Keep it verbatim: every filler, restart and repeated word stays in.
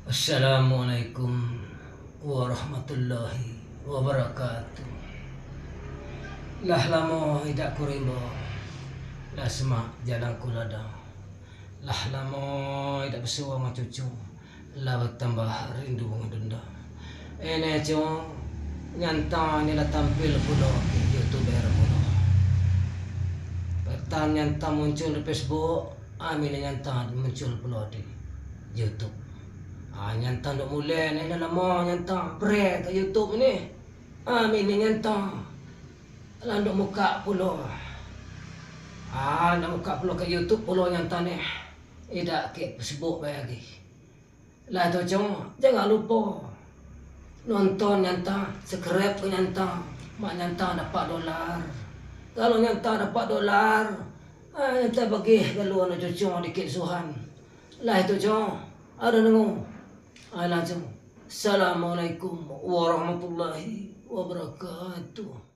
Assalamualaikum warahmatullahi wabarakatuh. Lah lamo indak ku rimbo, lah semak jalan ku ladang. Lah lamo indak basuo mangan cucu, lah batambah rindu mangan dunda. Ene co, nyantang ni lah tampil pulo ka YouTuber pulo. Patang nyantang muncul di Facebook, amin nyantang muncul pulo di YouTube. Ah, nyantang dok mulai ni lah lamo nyantang pre ka YouTube ni. Amin nyantang lah dok mukak pulo. Ah, nak mukak pulo ka YouTube pulo nyantang ni. Indak ka Facebook bae lagi. Lah tu co, jangan lupo nonton nyantang, subscribe ka nyantang, mak nyantang dapat dolar. Kalau nyantang dapat dolar, ah, nyantang bagih galo anu cucu dikit suhan. Lah itu co, ado nunggu. Ah, langsung. Assalamualaikum warahmatullahi wabarakatuh.